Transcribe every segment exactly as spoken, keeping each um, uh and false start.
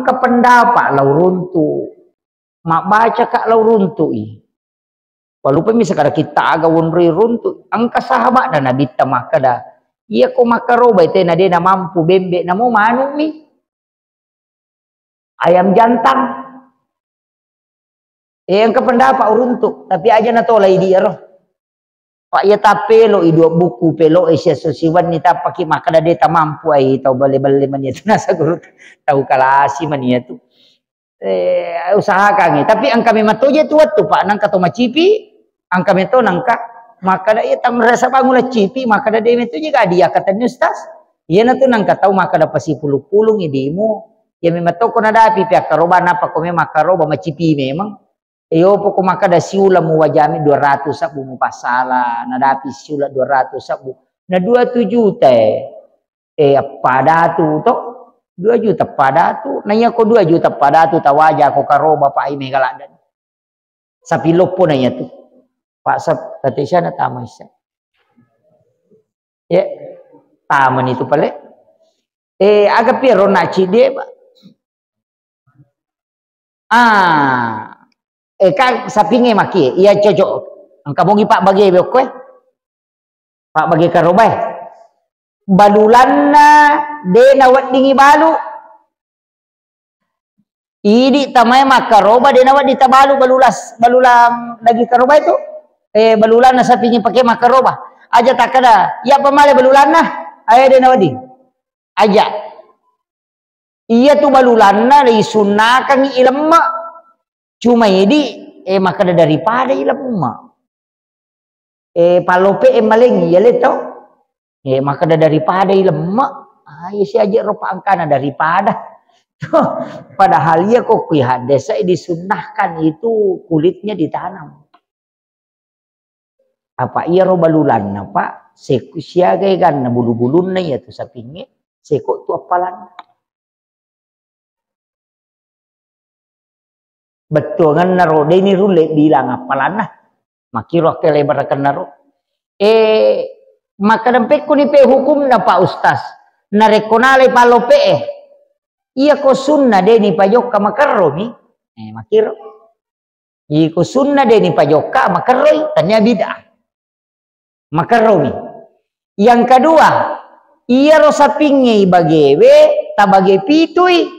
Engka pendapat lao runtu, mabbacaka lao runtu'i. Walupami sekarang kita aga wonroi runtu, engka sahabatna Nabitta makkeda, iya ko makkarobai tena de namampu bembe namo manu'mi. Ayam jantan. Eh, engka pendapat uruntu, tapi aja natolai dia roh. Pak iya tapelo i dua buku pelo e sia so siwenni tappaki makkeda de tamampu ai tau bale-bale mani itu nasa guru tau kalasi mani itu. Eh, usahakan i. Tapi engka memang toje tu wettu, Pak, nangka to macipi, engka meto nangka makkeda iya tang rasa bangun la cipi, makkeda de meto je gadi akkatenni Ustaz. Iyana tu nangka tau makkeda pasipulung-pulung idimu. Ya memang toko nadapi pi akkaroba napa ko memang akkaroba macipi memang. Iyo poko makkeda siula muwajami dua ratus sabbu mupassala, nadapi siula dua ratus sabbu. Na dua tu juta e. Eh, appada tu to? Dua juta pada tu. Na iya ko dua juta pada tu tawaja ko karoba pa ai mega laddan. Sapi loppo na iya tu. Pak Sap, tati sana tama isa. Ya. Tama ni tu pale. Eh, aga pi rona cidie, Pak. Ah, eh, ka sapinge maki, iya cocok. Engka mogi Pak bage be okko e. Pak bage karoba e. Balulanna de naweddingi balu. Idi tamae makkaroba de nawedding tabalu balulas, balulang daging karoba itu. Eh, balulanna sapinge pake makkaroba. Aja takkeda, iya pamale balulanna. Ayo de nawedding. Aja. Iya tu balulanna risunnakangngi ilemme. Cuma idi, eh, makkeda daripada ilemme. Eh, pallope e malengngi, iya le to? Eh, makkeda daripada ilemme. Ah, iya si aje ropa angkana daripada. Padahal iya ko kui hadese disunnahkan itu kulitnya ditanam. Apa iyaro balulanna, Pak, sekku siaga eganna bulu-bulunna iya tu sapingnge, seko tu appalanna. Bettuanganna ro, deni rulle bilang appalanna. Makiro akkelebarakennaro. Eh, makkadempekku ni pe hukumna, Pak Ustaz. Narekko nalai pallope e, iya ko sunna deni pajokka makerromi. Eh, makiro. Iko sunna deni pajokka makerroi, tania bid'ah. Makerromi. Yang kedua, iyaro sapingnge ibagewe tabage pitui.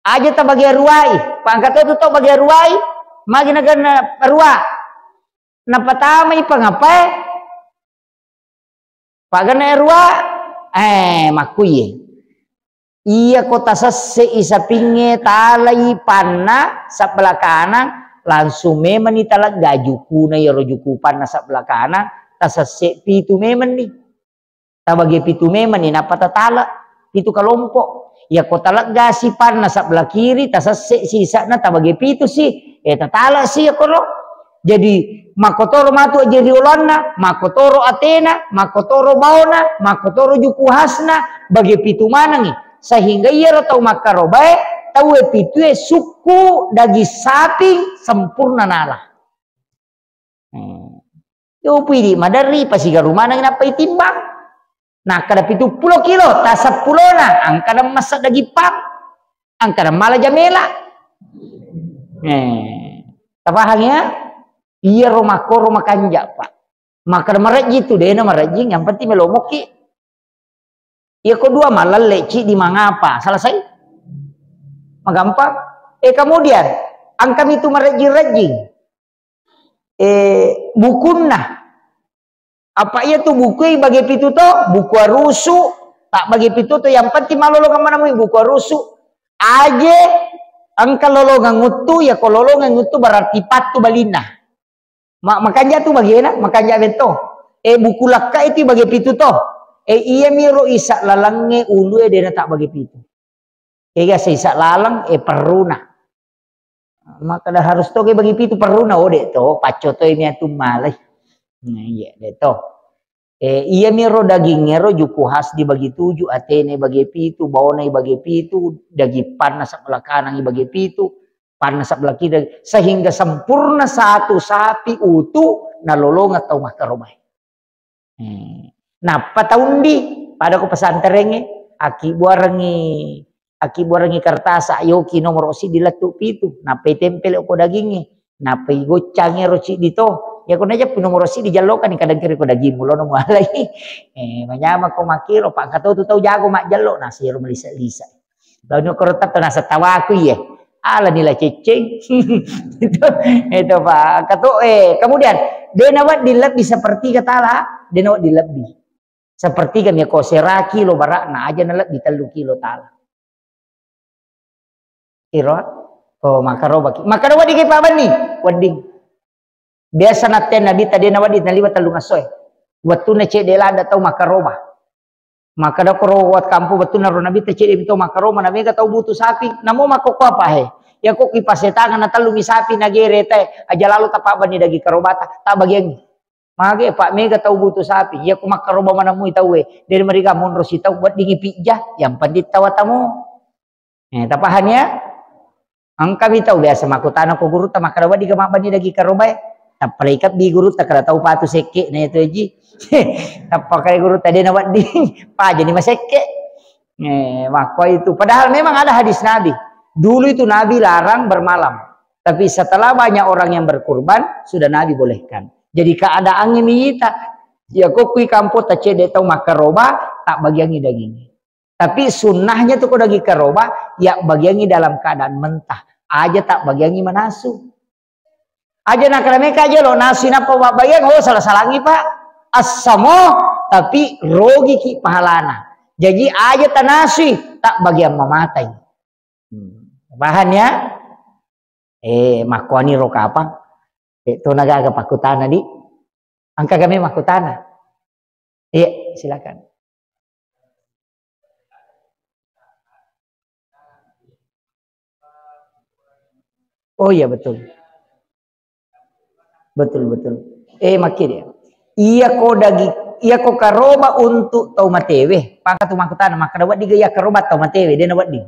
Aja tabage ruai. Pangkat tu to bage ruai, magi naganna rua. Napatamai pangapae, Pagana rua, eh, makkuye. Iya ko tasesse i sapingnge talai panna sebelah kanang, langsung memang ni talegga jukuna iyaro juku panna sebelah kanang, tasesse pitu memang ni. Tabage pitu memang ni, nappa tatala pitu kelompok. Iya ko talegga si panna sebelah kiri, tasesse si isakna tabage pitu si, eh, tatala si iya koro. Jadi, makkotoro matu aje rioloanna, makkotoro atena, makkotoro baona, makkotoro juku hasna, bage pitu manengngi. Sehingga iyaro tau makkarobae, tauwe pitue sukku daging saping sempurna nala. Hmm. Yo pidi maderri pasigaru manengngi nappa itimbang. Nakkada pitu pulo kilo, taseppulona, angkada massa daging pang, angkada mala jamela. Eh, tapahang ya? Iyaro makkoro makanja, Pak. Makkada marejjing tu, dena marejjing, yang penting melo mokki. Iya ko dua malalle, ciddi mangapa? Selesai? Magampang. Eh, kemudian, angkami tu marejjing-rejjing. Eh, bukunna. Apa iya tu bukui bage pitu to? Buku arusu, tak bage pitu to, yang penting malolongeng manamui buku arusu. Aje, engka lolongeng uttu, ya ko lolongeng uttu berarti pattu balinna. Ma-, makanja tu bagena, makanja betto. Eh, buku lakka itu bage pitu to. Eh, iya miro isa lalangnge ulue dena tak bage pitu. Ega seisa laleng, eh, perruna. Makkada harus toge bagi pitu perruna, oh, de to, pacco toi miatu malai. Nah, iya, de to. Eh, iya miro daging ero juku khas dibagi tujuh, atene bagi pitu, baonai bagi pitu, daging panna sebelah kanan bagi pitu, panna sebelah kiri, sehingga sempurna satu sapi utuh nalolongeng tau makkarobae. Hmm. Nappa taundi, pada ko pesantrengnge, akkibuarengngi Akkibuarengngi kertasa, yoki nomoro siddi lettu pitu, nappai tempele ko dagingnge, nappai goccangi ero ciddi to. Yako najeppu nomoro siddi jallokani kadang kiri ko dagingmu, lono mualai. Eh, manyamako makkiro, pa engka to tu tau jago majjallo, nasero melisa-lisa. Lalu koro tetto naseng tawaku iye. Ala nila ceceng. Itu, itu, Pak. Kato, eh, kemudian, de nawedding lebbi sepertiga tala, de nawedding lebbi. Sepertiga mi ko sera kilo barakna aja na lebbi tellu kilo tala. Iro, oh, makkarobaki. Makkarobaki ke Pak Bani? Wedding. Biasa natte Nabi tadi nawedding naliwa tellung essoe. Wettunna cedde ladda tau makkaroba. Makkeda koro wat kampung wettunna ro Nabi ta cedde mi tau makkaroba, na mega tau butuh sapi. Namo makkokko apa he? Ya kok ki pasetangan na tellu mi sapi na gere te, aja lalo tapabani dagi karobata, tak bagiangi. Mage Pak, mega tau butuh sapi. Ya ku makkaroba manamui tauwe. Dari mereka monro si tau weddingi pijja, yang penting tawa tamu. Eh, tapaham ya? Engka mi tau biasa makkutana ko gurutta, makkeda wedding ga mabbani daging karobae. Tappalai kabbi gurutta, kada tau patu sekke na itu ji. Tappa kali gurutta de na wedding, pajani masekke. Eh, makko itu. Padahal memang ada hadis Nabi. Dulu itu Nabi larang bermalam. Tapi setelah banyak orang yang berkurban, sudah Nabi bolehkan. Jadi keadaannya miyita. Ya kok kui kampung ta cedde tau makkaroba, tak bagiangi daging. Tapi sunnahnya tu ko daging karoba, ya bagiangi dalam keadaan mentah. Aja tak bagiangi manasu. Aja nakala meka aja lo nasu nappa bagiang, oh, salah-salangi, Pak. Assamo, tapi rogi ki pahalana. Jadi aja tanasui, tak bagian mamatai. Hmm. Paham ya? Eh, makkuani ro kapang. Eh, to nagaga pakkutana di. Engka kami makkutana. Iya, silakan. Oh iya, betul. Betul, betul. Eh, makkiri. Iya ko dagi, iya ko karoba untuk tau matewe. Paka tu makkutana, makkeda wedding ga iya karoba tau matewe, dena wedding.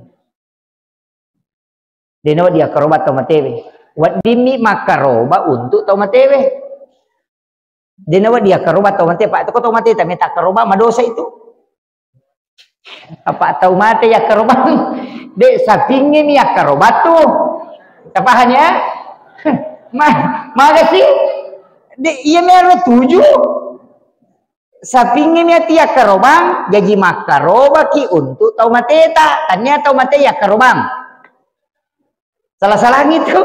Dena wedding iya karoba tau matewe. Wedding mi makkaroba untuk tau matewe. Dena wedding iya karoba tau mate, Pak. Ko tau mate, tapi tak karoba, madosa itu. Apa tau mate iya karoba? De, sapingnge mi iya karoba tu. Tapaham ya? Ma-, maga sih? De, iya mero tuju. Sapingnge mi ati iya karobang, jaji makkarobaki untuk tau mateta. Tania tau mate iya karobang. Salah-salangi tu.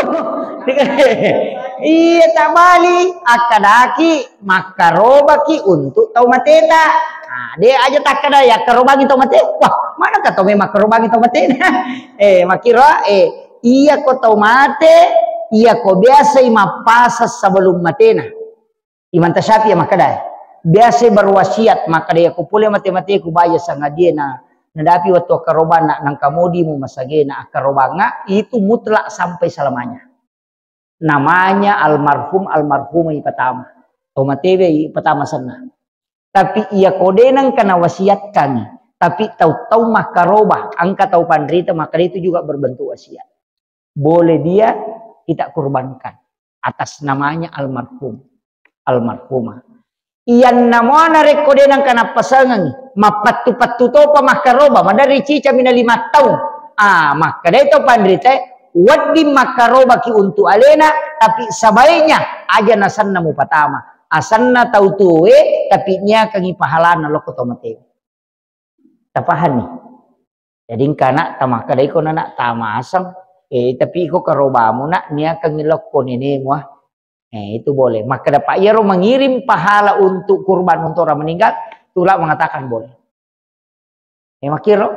Iya, tak bali. Akkadaki, makkarobaki untuk tau mateta. Nah, de aja takkada, ya, karobangi tau mate. Wah, mana ka tau memang karobangi tau matena? Eh, makkiro, eh, iya ko tau mate, iya ko biasai mappasa sebelum matena. Imam Tasyafi'i makkedae, biasa berwasiat, makkeda, "Iya ko pole mate-mateku baja sangadie na, nadapi wettu akkarobanna, nangka modimu masagena akkarobangnga, itu mutlak sampai selamanya." Namanya almarhum, almarhumah ipatama. Tau matewe ipatama senna. Tapi iya ko de nengka nawasiatkangi, tapi tau-tau makkaroba, engka tau panrita, maka itu juga berbentuk wasiat. Boleh dia kita kurbankan atas namanya almarhum, almarhumah. Iyanna mua narekko de nengka nappasengengi, mappattu-pattu topa makkaroba, maderri cicami na lima taung. Ah, makkedai to panritae, wedding makkarobaki untuk alena, tapi sebaiknya aja nasenna mupatama. Asenna tau tuwe, tapi niakangi pahalana lokko to mate. Tapahanni? Jadi engka anak tamakkedai ko nanak tamaseng, eh, tapi iko karobamu nak niakangi lokko nenemu, ah. Eh, itu boleh. Makkeda, Pak, iyaro mengirim pahala untuk kurban untuk orang meninggal, tulak mengatakan boleh. Eh, makkiro,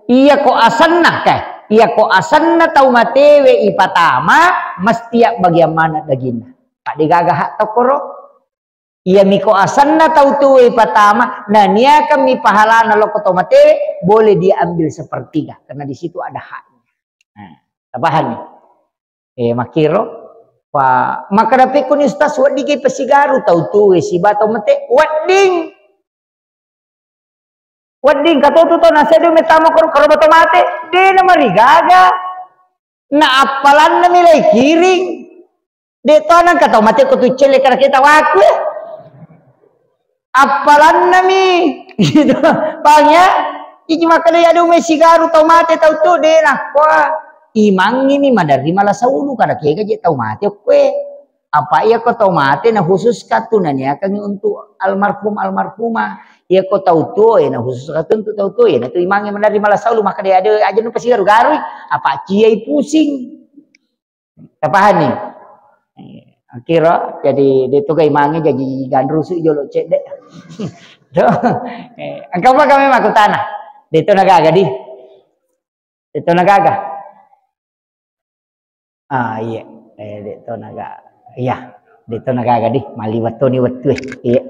iya ko asenna, kae, iya ko asenna tau matewe ipatama, mesti ya bagian mana daginna. Pak, degaga hak tokoro. Iya miko asenna tau tuwe ipatama, na niakan mi pahalana lokko tau matewe, boleh diambil sepertiga, karena di situ ada haknya. Nah, tapahanni? Eh, makkiro, pa, makkeda pekkoni Ustaz, wedding ke pasigaru tau tuwe siba tau mate, wedding. Wedding katotu to, nasedu metamo koro, koro bato mate, de na marigaga. Na appalanna mi lai kiring. De to nang katau mate ko tu celle kara kita waku. Appalanna mi. Gitu. Paham ya? Iji makkeda ya dome sigaru tau mate tau tuo de nakko. Imangngi mi maderri malasa ulu kada kega je tau mate okkoe. Apa iya ko tau mate na khusus katu na niakangi untuk almarhum almarhumah. Iya ko tau tuo e na khusus katu untuk tau tuo e na tu imangngi maderri malasa ulu makkeda ya de aja nu pasigaru-garui. Apa ciai pusing. Tapahani? Akhirnya jadi de to ga imangngi jaji ganrusu jolo cedde. Do. Eh, engka apa kami makutana? De to nagaga di. De to nagaga. Ah iya. Eh, de to naga. Iya. De to nagaga di. Maliwat toni wettu e. Iya.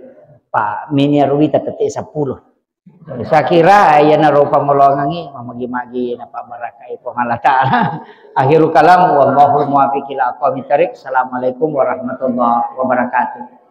Pak mini ruwi tetete sepuluh. Saya kira iyana rupa molongangi mamagi-magi napa barakai Puang Allah Ta'ala. Akhirul kalam, wallahul muwaffiq ila aqwamit thariq. Assalamualaikum warahmatullahi wabarakatuh.